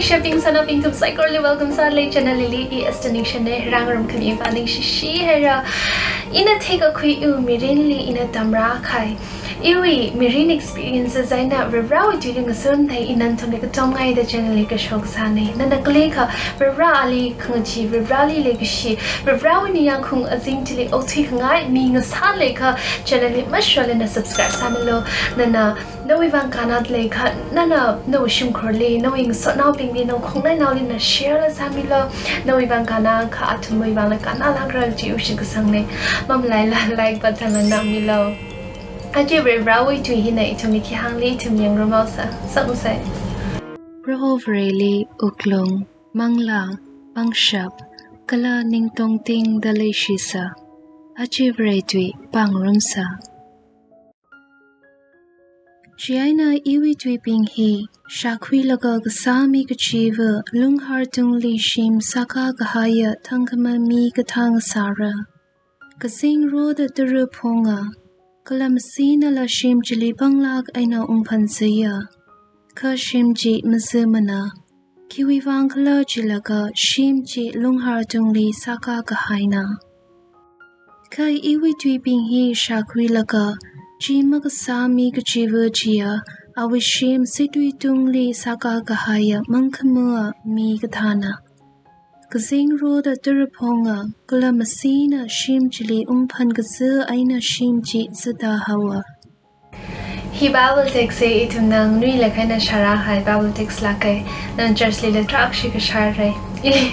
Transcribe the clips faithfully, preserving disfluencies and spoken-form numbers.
Shaping sanabing ithum saikorali welcome sālei channel hili. I Esther Ningshen ne, rāngarum khami vang ningshishi haira. Ina theikakhui iwui mirinli ina tamrākahai, iwui mirin experiences eina Varivarāwui tuili ngasoda ina nathumli katomngaida channel hili kashok sānei. Nana khalei kha Varivarāli khangachee, Varivarāli leikashi, Varivarāwui ningyāngkhaung azing chili okthuikhangai mi ngasālakha channel hi mashole na subscribe sāmilu. Nana nawui vang kannada leikha, nana nawui shimkhurli, nawui ngasotnaobingli, nawui khongnainaoli na share la sāmilu. Nawui vang kannakha athumwui vangla kannalākra chi iwui shitkasangnei. Mamalaila like button la nammilu. Aja Varivarāwui tui hina ithumli khi hāngli ithum yangrumhaosa, sakngasai. Proho Vareli wuklung, manglā, pangshap, kala ningtongtingda leishisa. Aja Vare tui pāngarumsa. Chieina iwui tuibing hi shākhuilaga kasā mi kachiva lunghar tungli shim sākā kahaiya thangkhamei mi kathā ngasāra. Kazing roda tara phunga, kala masinala shim chili panglāk eina ungphanzaya. Kha shim chi mazamana, khiwui vang khala chilaga shim chi lunghar tungli sākā kahaina. Kha iwui tuibing hi shākhuilaga chi makasā mi kachiva chiya, awui shim situi tungli sākā kahaiya mangkhamā mi kathāna. Kazing roda tara phunga, kala masina shim chili ungphan kaza eina shim chi zatāhaowa. Hi Bible text hi ithumna nganuilakha ina shārāhai Bible text lāka. Nana church lila tarākha shāra. I,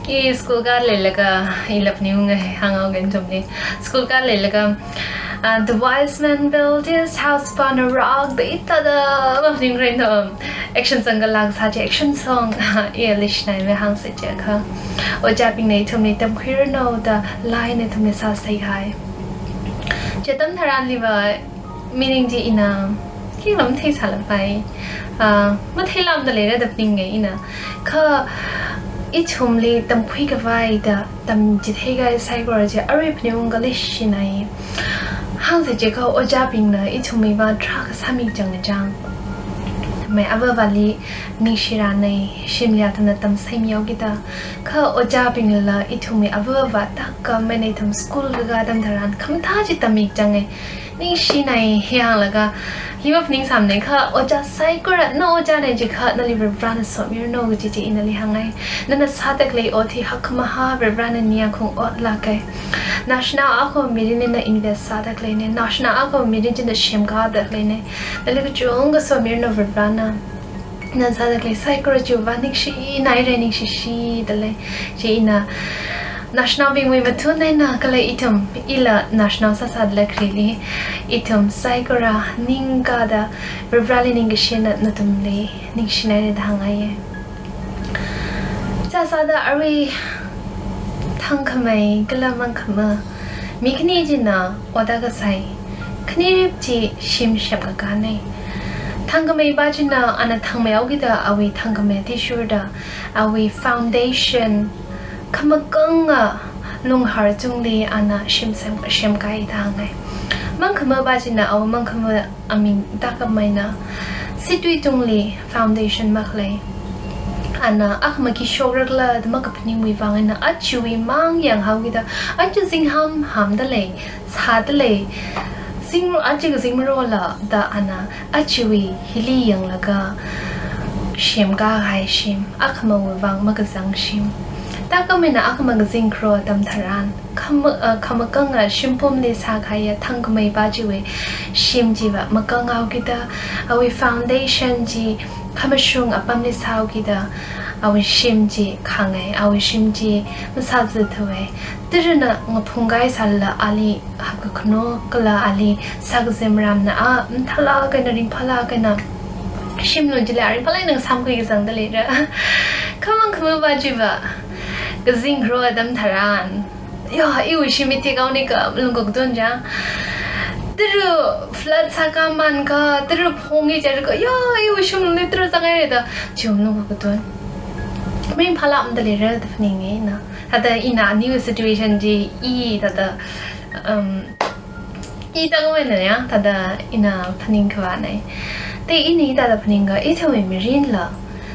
i school kāda leilaga, ila phaningunga hānghaoga nathumli. School kāda leilaga, uh, the wise man built his house upon a rock. Da ithāda maphaningra no. Action song kala kasā chi action song. I leishinai me hāngsa chiakha, ojābingna ithumli tamkhuiranu da laa eina ithumli sāseihai. Chi atam tharanliva meaning chi ina khi matheisālapai. Ah, matheilāmda leira da phaninga ina. Kha ithumli tamkhui khavai da tamchithei kahai saikora chi arui phaningunga leishinai. Hāngsa chiakha ojābingna ithumwui vang tarākha sāmi chang chang. Mai avāvali ningshirānei, shimli athumna tamsai mihaokida. Kha ojābingla ithumwui avāva thākhameina ithum school kakā atam tharan khamathā chi tammi changa. Ningshinai hi hānglaga, hi maphaningsāmanei kha, ojā saikora, na ojāna chiakha, nali Varivarāna somiranu kaji chi ina nali hāngngai. Nana sāda khalei ot hi hakkhamahā Varivarāna ningyāngkhaung ot lāka. Naoshinao akhawui mirinli na invest sāda khaleina, naoshinao akhawui mirin chi na semkāda khaleina. Nali kachungkha somiranu Varivarāna. Nana sāda khalei saikora chiwui vang ningshinaira, ningshishida lei. Chi ina naoshinaobingwui mathun eina kala ithum, ila naoshinao sāsāda khalei ithum saikora ningkāda Varivarāli ningkashi eina nathumli ningshinaira da hāngngaiya. Sāsāda arui thangkhamei kala mangkhamā mi khani china ot akha sai, khanirip chi shim semkakānei. Thangkhameipa china ana thangmeihaokida awui thangkhamei athishurda awui foundation khamakanga lunghar tungli ana shim sem, semkāi da hāngngai. Mangkhamāpa china awui mangkhamā aming thākhameina situi tungli foundation makhalei. Ana akhama khi shokrakhala da makaphaningwui vang eina ajawui mang yanghaokida, aja zingham hamda lei, sāda lei, zing, aja kazing marola da ana ajawui hili yanglaga semkahai shim, akhamawui vang makazang shim. Thākhameina akhama kazing kharo atam tharan, khama, uh, khamakanga shimpumli sākahaiya thangkhameipa chiwui shim chiva makanghaokida, awui foundation chi khamashung apamli sāhaokida, awui shim chi khangai, awui shim chi masāzathuwei. Tarana ngaphungkāi sālala ali hapkakhano kala ali sākazim ramna a, mathālāk eina ringphālāk eina shimlung chili a ringphālāk eina samkhui kazangda leira. Kha mangkhamāpa chiva kazing kharo atam tharan, ya, iwui shim hi tekhaonei kha malung kakatun chang. Tara flood sākāman kha, tara phungi char kha, ya, iwui shimlungli tara zangai da, chi malung kakatun. Maringphālākmada leira da phaninga ina. Thāda ina aniwui situation chi i thāda, um, i thāda ngawena ya, thāda ina phaning khavānei. Te ini thāda phaninga, ithumwui mirinla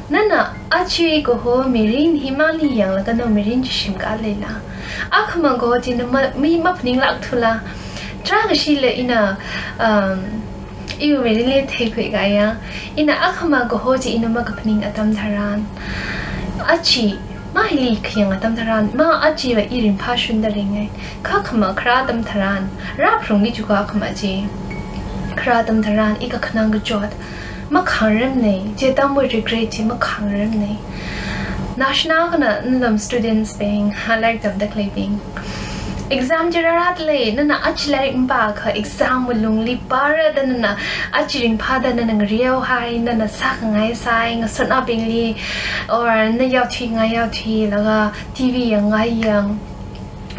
Nana aja kaho mirin himangli yanglaga nawui mirin chi shimkhaleila. Akhama kaho chi na ma, mi maphaninglākthula. Tarākashila ina, um, iwui mirinli theikhuikahaiya. Ina akhama kaho chi ina makaphaning atam tharan, aja, ma hili khayang atam tharan, ma ajava i ringphāshunda ringai. Kha khama kharā atam tharan, rāpharumki jiakha khama chi, kharā atam tharan, i kakhanang kachot makhangarumnei, chi atamwui regret chi makhangarumnei. Nashna khana nathum students bing, ha lairik tamda khaleibing. Exam chi rārāda lei, nana aja lairik mapākha exam malungli pārada nana aja ringphāda nana ngareohai, nana sākhangai sāi, ngasotnaobingli, or na yaothui ngai yaothuilaga, T V yang ngai yang.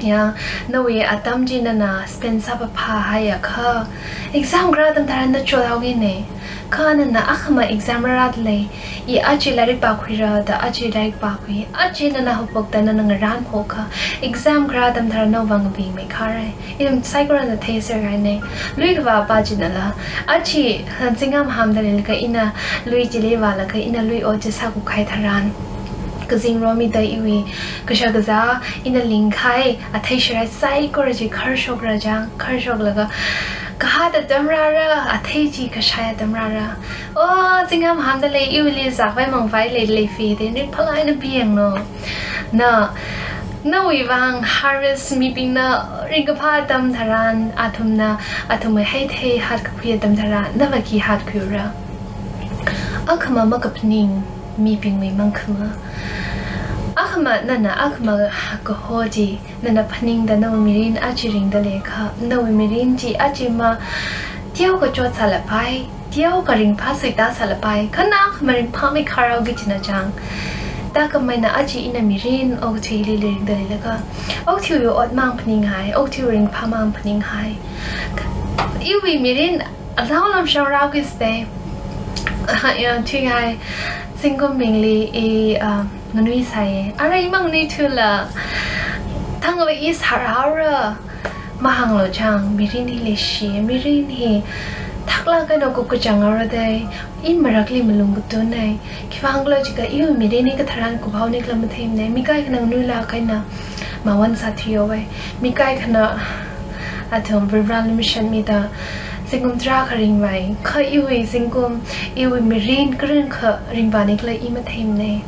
Ya, nawui atam chi nana spend sāpapha haiakha, exam kharā atam tharan na chothaokinei. Kha nana akhama exam rārāda lei, i aja lairik pākhuira da aja lairik pākhui, aja nana haophokda nana ngarānphokha, exam kharā atam tharan nawui vang bingmeikharai. Ithum saikorana theiserkahainei. Lui kavā pā chinala, aja, ha, zingkum hamda leilaga ina lui chili vālaga ina lui ot chi sākhuikahai tharan, kazingromida iwui kashakazā, ina lingkahai athei sharai saikora chi kharshokra chang, kharshoklaga, kahāda atam rāra, athei chi kashai atam rāra. O, zingkum hamda lei, iwuili zākhavai mangvai lei, leifida ringphālāk eina piyanglu. Na, nawui vang harvest mibingna ringkaphā atam tharan, athumna, athumwui heithei hatkakhui atam tharan, nava khi hatkhuira? Akhama makaphaning mibingwui mangkhama. Akhama nana akhama kaho chi nana phaningda nawui mirin aja ringda leiakha, nawui mirin chi aja ma teokha chot sālapai, teokha ringphā suita sālapai, kha na akhama ringphāmeikharao kaji china chang. Thākhameina aja ina mirin okathuili ringda leilaga, okathuiwui ot mang phaninghai, okathui ringphā mang phaninghai. Iwui mirin alao lamshao rākhuisei. Ha, ya, thuihai, zingkumbingli i, ah, nganuisai. Arui mang nganuithula, thangva i sārāhaora, mahānglu chang, mirin hi leishi, mirin hi thaklāk eina kupkachang haora dei, i marakli malung katunei. Khivang khala jiakha iwui mirin hi katharan kuphaoni khala matheimanei. Mi kaikhana nganuilāk eina mawon sāthuihaowei. Mi kaikhana athum Varivarali mission mida zingkum tarākha ringvai. Kha iwui zingkum, iwui mirin kharing kha ringvāni khala i matheimanei.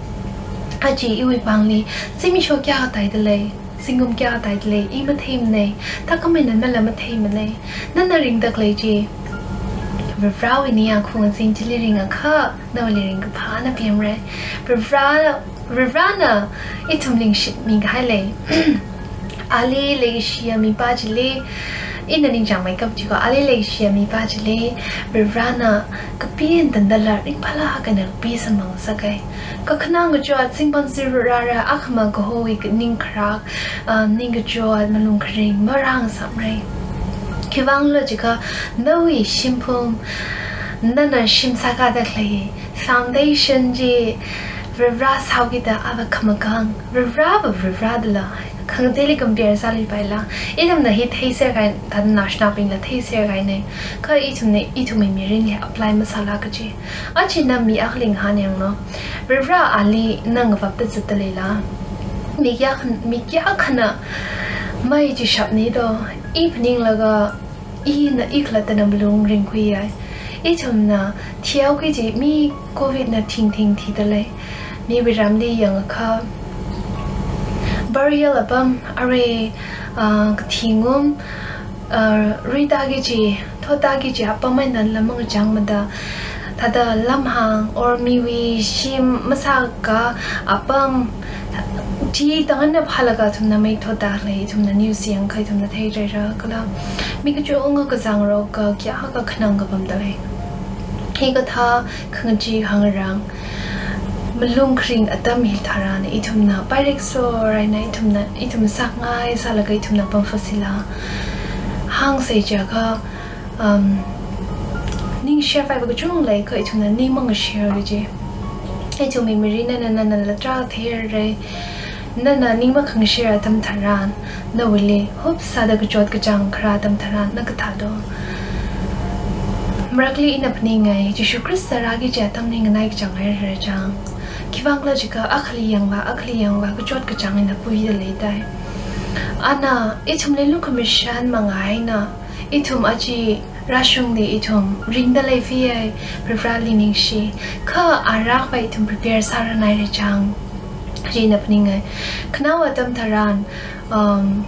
Aja iwui pāngli zimiksho kayākha tāda lei, zingkum kayākha tāda lei, i matheimanei. Thākhameina nala matheimanei. Nana ringda khalei chi Varivarawui ningyāng khungazin chili ringakha, nawuili ringkaphāna pimrei. Varivara, Varivarana ithum lingshitmikahai lei. Ali leikashiya mipā chili, ina ningchāngmeikap jiakha, ali leikashiya mipā chili Varivarana kapi eina tandala ringphālāk eina kapi samphang sākahai. Kakhanang kachot, singpang sirut rāra, akhama kahowui ning kharak, ah, ning kachot, malung kharing marāngasakmarei. Khivang khala jiakha, nawui shimphung, nana shim sākada khalei foundation chi Varivara sāhaokida ava khamakang, Varivarava Varivara dala, khangateili compare sāluipaila. Ithumna hi theiserkahai, thada naoshinaobingla theiserkahainei. Kha ithumna, ithumwui mirinli apply masāla kaji. Aja na mi akhali ngahānyanglu. Varivara ali na ngavapda zatda leila? Mi kayākhan-, mi kayākhana mei chi shapnei do, i phaninglaga, ina i khalattana malung ringkhuiyai. Ithumna thihaoki kaji mi Covid na thingthing thida lei. Miwui ramli yangakha, burial apam, arui, ah, kathi ngum, ah, ruita kaji, thotda kaji apam eina lam mangachangmada, thada lamhāng, or miwui shim masāka apam, chi tangna phālaga ithumna mei thotda lei, ithumna news yangakha ithumna theirara kala. Mi kachungkha kazangrok kayākha khanang kapamda lei. Hikathā khangachee khangarān, malung kharing atam hi tharan ithumna pairik soraina ithumna, ithum sākhangai sālaga ithumna pamfasila. Hāngsei jiakha, um, ning share paiva kachung lei kha ithumna ning mangashare kaji. Ithumwui mirin eina nana, nala tarākha theirarei. Nana ning makhangashare atam tharan, nawuili hup sāda kachot kachāng kharā atam tharan, na kathā do? Marakli ina phaningai, Jishu Khrista rāki kaji atamli nganai kachāng hairarei chang. Khiwuivang khala jiakha akhali yangva, akhali yangva, kachot kachāng eina puida leidalei. Ana ithumli lukhamashan manga eina, ithum aja rāshungda ithum ringda leifiya, Varivarali ningshi. Kha arakva ithum prepare sāra nai re chang. Chieina phaninga. Khanaowa atam tharan, um,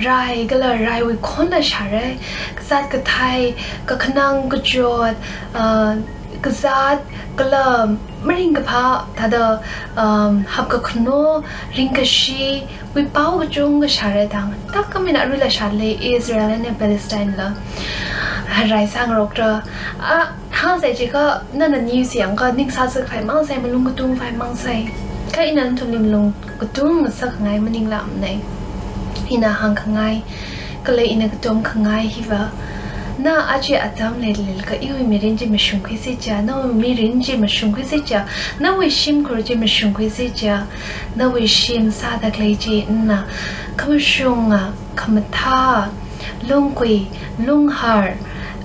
rai kala raiwui khon la shāra, kazāt kathei, kakhanang kachot, uh, kazāt kala maringkaphā, thāda, um, hapkakhano, ringkashi, wui pao kachungkha shāra tang. Thākhamei eina aruila shālei Israel eina Palestine la. Rai sāngarokra. A, hāngsei jiakha nana news yangakha ning sāzākhavai māngsei, malung katungkhavai māngsei. Kha ina nathumli malung katung ngasakngai maninglākmanei. Ina hāngkhangai, kala ina katomkhangai hiva, na aja atam leilakha iwui mirin chi mashungkhuisi chiakha, nawui mirin chi mashungkhuisi chiakha, nawui shimkhur chi mashungkhuisi chiakha, nawui shim sāda khalei chi na khamashunga, khamathā, lunggui, lunghār,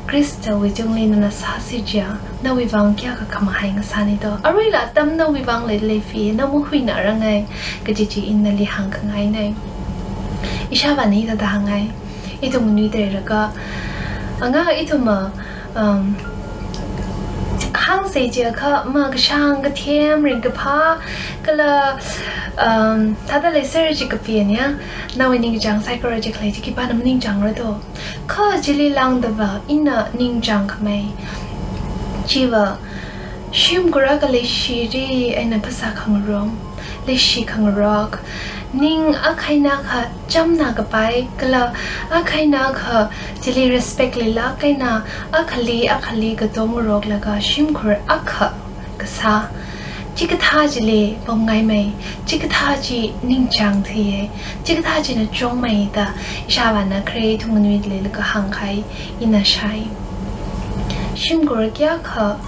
Khristawui tungli nana sāsi chiakha, nawui vang kayākha khamahai ngasāni do. Aruila atam nawui vang leilei fi, na mahuinarāngai, kaji chi ina nali hāngkhangainei. Ishāvāna hithāda hāngngai. Ithum nganuida leilakha, anga ithum, um, hāngsei jiakha makashāng kathem ringkaphā, kala, um, thāda leiser chi kapian ya, nawui ningchāng saikora chi khalei chi khipāna maningchāngra do. Kha chili lāngdava ina ningchāngkhamei chiva, shimkhur akha leishiri eina phasā khangarong, leishi khangarok, ning akha eina akha chamna kapai, kala akha eina akha chili respect leilāk eina akhali akhali katongaroklaga shimkhur akha kasā. Chikathā chili pamngaimei, chikathā chi ningchāng thuiya, chikathā china chungmeida, ishāvāna khare ithum nganuida leilakha hāngkahai ina shāi. Shimkhur kayākha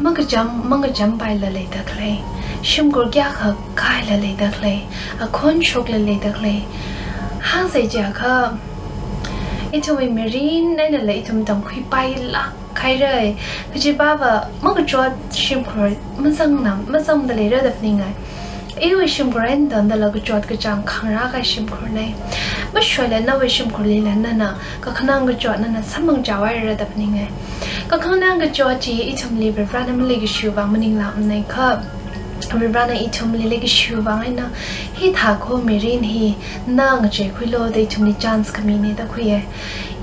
makacham, mangachampaila leida khalei, shimkhur kayākha kaila leida khalei, akhon shokla leida khalei. Hāngsei jiakha, ithumwui mirin einala ithum tamkhuipailāk haira, kaji pava makachot shimkhur mazangna, mazangda leira da phaningai. Iwui shimkhur eina tangdala kachot kachāng khangarā kahai shimkhurnei. Mashoila nawui shimkhurlila nana kakhanang kachot nana samphangchaohaira da phaningai. Kakhanang kachot chi ithumli Varivarana maleikashiwui vang maninglākmanei kha, Varivarana ithumli leikashiwui vang eina hithākha mirin hi na ngacheikhuilu da ithumli chance khaminei da khuiya.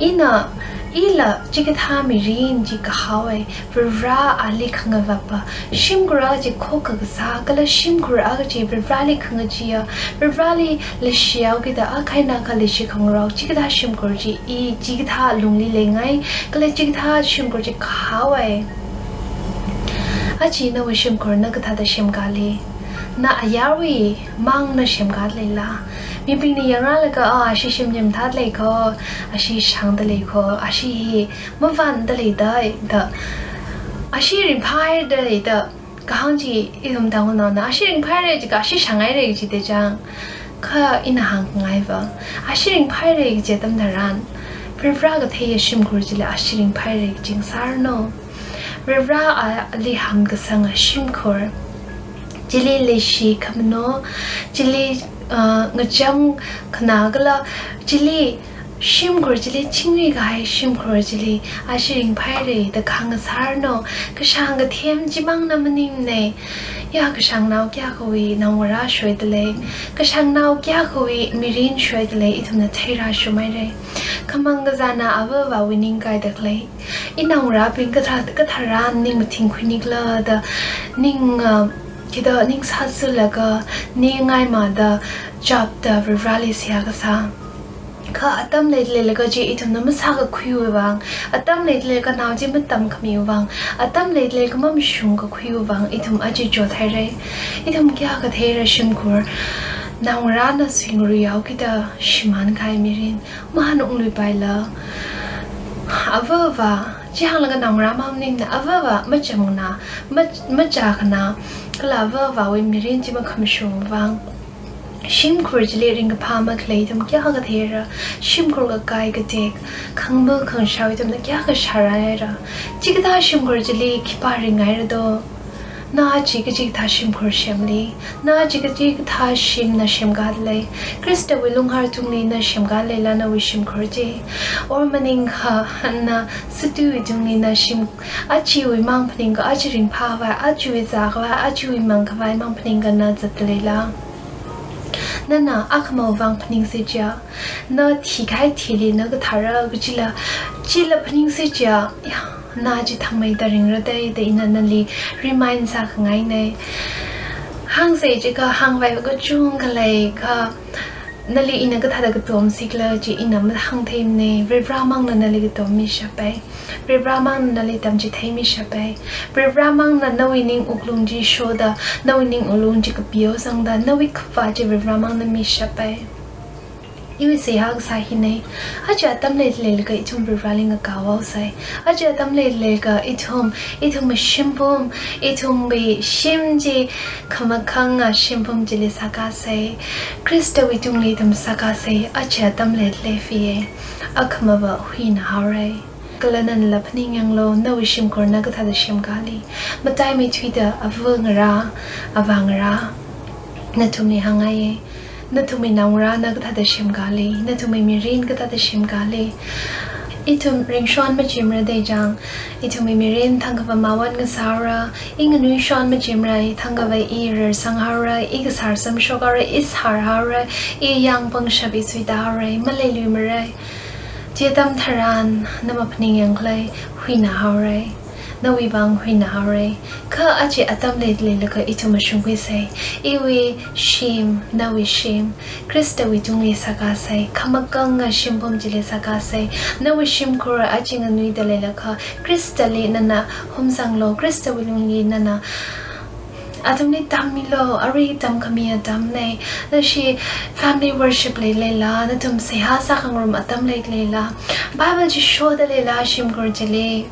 Ina, ila chikathā mirin chi kahaowa, Varivara ali khangavapa, shimkhur akha chi khokkha kasā, kala shimkhur akha chi Varivarali khangacheeya, Varivarali leishihaokida akha eina akha leishi khangarok, chikathā shimkhur chi i chikathā lungli leingai, kala chikathā shimkhur chi kahaowa. Aja nawui shimkhur na kathāda semkāli? Na ayarwui mangna semkāda leila? Mibingna yangrālaga, "Ah, ashi shim chimthāda lei kho, ashi shāngda lei kho, ashi hi mavānda leidalei," da, "Ashi ringphāhaidalei," da kahāng chi ithum Tangkhulnaona, "Ashi ringphāhaira," jiakha "Ashi shānghaira," jida chang. Kha ina hāngkhangaiva, ashi ringphāhaira kaji atam tharan, Varivara katheiya shimkhur chili ashi ringphāhaira kaji ngasāranu. Varivara ali hamkasanga shimkhur chili leishi khamano, chili, uh, ngachamkhana kala chili shimkhur chili chingri kahai shimkhur chili ashi ringphāhaira da khangasāranu. Kashāng kathem chimangna maningmanei. Ya kashāngnao kayākhawui naongarā shoida lei, kashāngnao kayākhawui mirin shoida lei, ithumna theirāshungmeira. Khamang kazāna avāvāwui ning kaida khalei. Inaongarābing kathā, kathāran ning mathingkhuinikhala da, ning, uh, kida ning sāzalaga, ning ngaimada, chapda Varivarali seihā kasā. Kha atam leida leilaga chi ithumna masākakhuiwui vang, atam leida leilaga nao chi matamkhamiwui vang, atam leida leilaga mamashungkakhuiwui vang, ithum aja chothaira. Ithum kayākha theira shimkhur, naongarāna suingaruihaokida shimān kahai mirin, mahanungluipaila. Avāvā, chi hānglaga naongarā mang maningna, avāvā machamna, mach-, machākhana, kala avāvāwui mirin chi makhamashungwui vang, shimkhur chili ringkaphā makhalei ithum kayākha theira, shimkhur kakai katek, khangbu khangashao ithumna kayākha shārāhaira. Chikathā shimkhur chili khipā ringhaira do? Na chi kachikathā shimkhur semli, na chi kachikathā shim na semkālei, Khristawui lunghar tungli na semkāleila nawui shimkhur chi. Or maningakha na situwui tungli na shim, achiwui mang phaningakha, achi ringphākhavai, achiwui zākhavai, achiwui mangkhavai mang phaningakha na zatleila. Nana akhamawui vang phaningsei chiakha, na thikahai thili na kathāra kachila, chila phaningsei chiakha, ya, na chi thangmeida ringra dei da ina nali remind sākhangainei. Hāngsei chiakha hāngvai kachungkha lei kha, nali ina kathāda katomsikhala chi ina mahāngtheimanei, Varivarā mangna nali katommi shapai. Varivarā mangna nali tamchitheimi shapai. Varivarā mangna nawui ning wuklung chi shoda, nawui ning wuklung chi kapiao sangda, nawui khavā chi Varivarā mangna mi shapai. Iwui seihā kasā hinei. Aja atam leileilaga ithum Varivarāli ngakaohaosei. Aja atam leileilaga ithum, ithumwui shimphum, ithumwui shim chi khamakhanga shimphum chili sākasei. Khristawui tungli ithum sākasei. Aja atam leilei fiye. Akhamava huina haorei. Kala nanala phaningyanglu, nawui shimkhur na kathāda semkāli. Mataimeithuida ava ngarā, avā ngarā, nathumli hāngngaiye. Nathumwui naongarā na kathāda semkāli, nathumwui mirin kathāda semkāli. Ithum ringshon machimra dei chang, ithumwui mirin thangkha va mawon ngasāra, i nganuishon machimra, i thangkha va i rarsang haora, i kasār samshok haora, i sār haora, i yāng pangshap i suita haora, maleiluimara. Chi atam tharan na maphaningyangkhala, huina haora. Nawui vang huina haora. Kha aja atam leileilaga ithum mashungkhuisei. Iwui shim, nawui shim, Khristawui tungli sākasei. Khamakhanga shimphum chili sākasei. Nawui shimkhur aja nganuida leilakha, Khristali nana humsanglu, Khristawui lungli nana athumli tammilu, arui tamkhami atamnei. Nashi family worship leileila, nathum seihā sākhangarum atam leileila, Bible chi shoda leila shimkhur chili.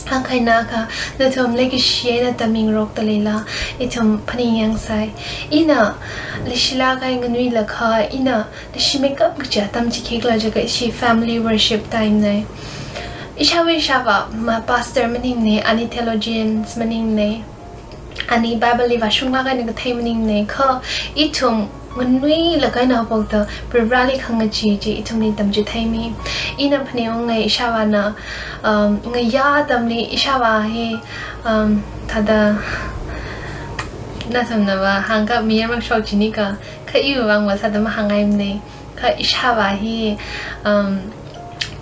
Hāngkhaina kha, nathum leikashi eina tammingarokda leila, ithum phaningyangsei. Ina leishilāk kahai nganuilakha, ina leishimeikap kachi atam chi khikhala jiakha ishi family worship time nei. Ishāvā ishāvā ma pastor maningnei, ani theologians maningnei, ani Bible li vāshunglāk eina kathei maningnei, kha ithum nganuilāk eina haophokta Varivarāli khangachee chi ithumli tamchitheimi. Ina phaningungngai ishāvāna, um, ngayā atamli ishāvā hi, um, thāda nathumna vāhāngakha mayarmang shok chini kha, kha iwui vang va sāda mahāngngaimnei. Kha ishāvā hi, um,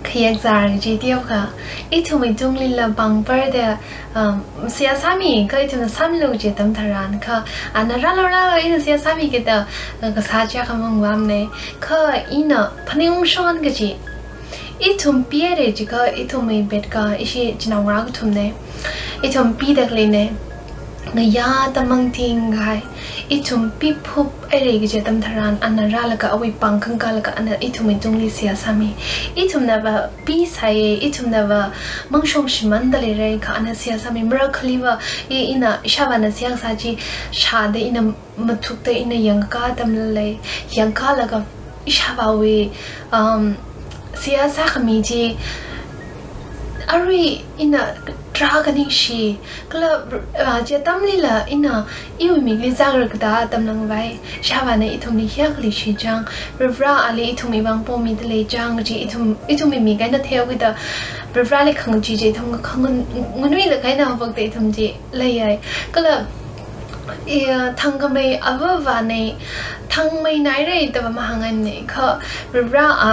khayek zār kaji teokha, ithumwui tunglila pāngpar da, um, seihā sāmi, kha ithumna sāmilu kaji atam tharan kha, ana rālu rālu ina seihā sāmiki da, uh, kasā chiakha mangvāmnei. Kha ina phaningungshon kaji, ithum pi haira jiakha, ithumwui betkha, ishi chinaongarā kathumnei. Ithum pida khaleinei. Ngayā atam mang thingkahai. Ithum pi phup haira kaji atam tharan, ana rālaga awui pāng khangkālaga ana ithumwui tungli seihā sāmi. Ithumna vā pisāya, ithumna vā mangshong shimānda leira kha ana seihā sāmi. Marakhali va, i, ina ishāvāna seihā kasā chi shāda ina mathukta ina yangkā atamla lei, yangkālaga ishāvāwui, um, seihā sākhami chi, arui ina tarākha ningshi, kala, uh, chi atamlila ina iwui mikli zāngarakta atam langvai, ishāvāna ithumli hiyākha leishi chang, Varivarā ali ithumwui vang pomida lei chang, chi ithum, ithumwui mik eina theokida, Varivarāli khangachee chi ithum khangan-, nganuilāk eina haophokta ithum chi leiya. Kala, i, thangkhamei avāvānei, thangmeina haira da va mahāngngaimnei, kha Varivarā a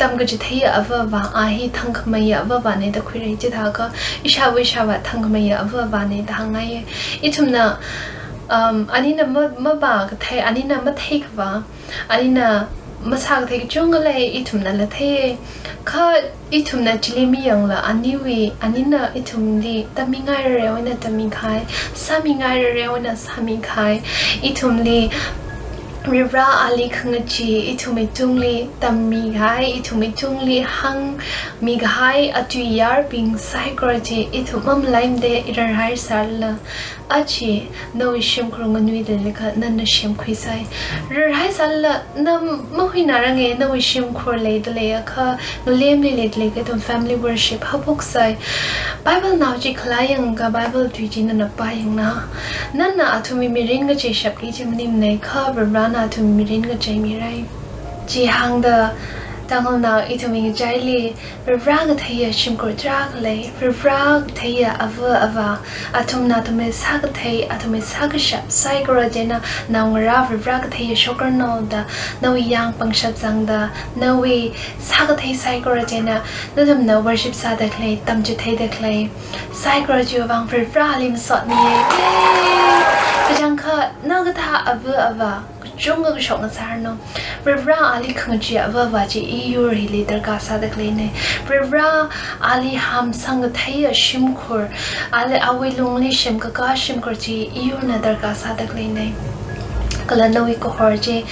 tamkachitheiya avāvā a hi thangkhameiya avāvānei da khuira, chithākha ishāvā ishāvā thangkhameiya avāvānei da hāngngaiya. Ithumna, um, anina ma, mavākathei, anina matheikhavā, anina masākathei kachungkha lei, ithumnala theiya. Kha ithumna chili mayangla, aniwui, anina ithumli tammingairarewui eina tammikahai, sāmingairarewui eina sāmikahai, ithumli Varivarā ali khangachee ithumwui tungli tammi kahai, ithumwui tungli hāngmi kahai atui yārbing saikora chi ithum mamalaimada rarhai sālala, aja nawui shimkhur nganuida leilakha nana semkhuisai. Rarhai sālala na mahuinaranga, nawui shimkhur leida leiakha, ngalemli leida leiakha ithum family worship haophoksai. Bible nao chi khalā yangakha Bible tui chi nana pāyangna. Nana athumwui mirin kachei shapki chi maningmana, kha Varivarāna athumwui mirin kacheimirai. Chi hāngda Tangkhulnao ithumwui ngachaili Varivarā katheiya shimkhur tarākha lei, Varivarā katheiya ava avā, athumna athumwui sākathei, athumwui sākashap saikora chieina naongarā Varivarā katheiya shokranu da, nawui yāng pangshap zangda, nawui sākathei saikora chieina nathumna worship sāda khalei, tamchitheida khalei saikora chiwui vang Varivarāli masotmiya. Yay! Kachangkhat na kathā ava avā kachungkha kashok ngasāranu. Varivarā ali khangachee ava avā chi iyur hili darkar sāda khaleina. Varivarā ali hamsang katheiya shimkhur, ali awui lungli semkakā shimkhur chi iyurna darkar sāda khaleina. Kala nawui kahor chi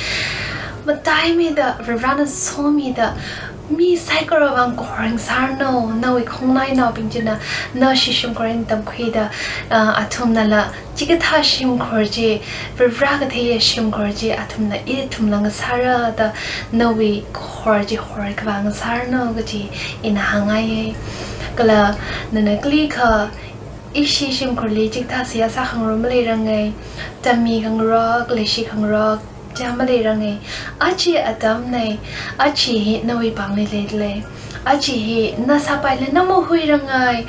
mataimida, Varivarāna somida, mi saikora vang kahor ngasāranu. Nawui khongnainaobing china nashi shimkhur eina tamkhuida, ah, athumnala chikathā shimkhur chi, Varivarā katheiya shimkhur chi athumna ithumla ngasāra da nawui kahor chi horkhavā ngasāranu kaji ina hāngngaiya. Kala nana kalikha ishi shimkhurli chikathā seihā sākhangarok maleiranga, tammi khangarok, leishi khangarok, cha maleiranga. Aja atamna, aja hi nawui pāngli leida lei. Aja hi na sāpaila na mahuiranga,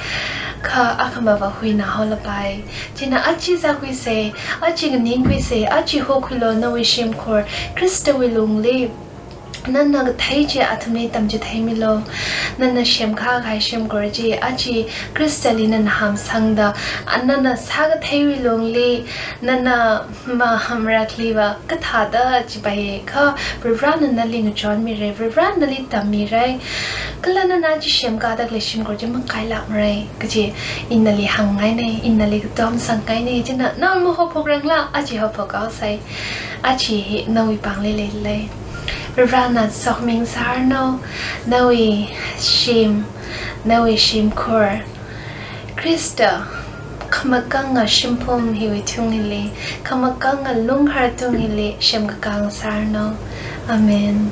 kha akhamava huina haolapai. Chieina aja sākhuisa, aja nganingkhuisa, aja hokhuilu nawui shimkhur Khristawui lungli. Nana kathei chi athumli tamchitheimilu. Nana semkakahai shimkhur chi aja Khristali nana hamsangda, a nana sākatheiwui lungli, nana mahamrakliva kathāda chipaiya kha, Varivarāna nali ngachonmira, Varivarāna nali tammira. Kala nana aja semkada khalei shimkhur chi makailākmara kaji ina nali hāngngaina, ina nali katom sangngaina. Chieina na mahaophokranglā, aja haophok haosai. Aja hi nawui pāngli leida lei. Varivarāna sokhami ngasāranu, nawui shim, nawui shimkhur Khrista khamakanga shimphum hiwui thung hili, khamakanga lunghar tung hili semkakā ngasāranu. Amen.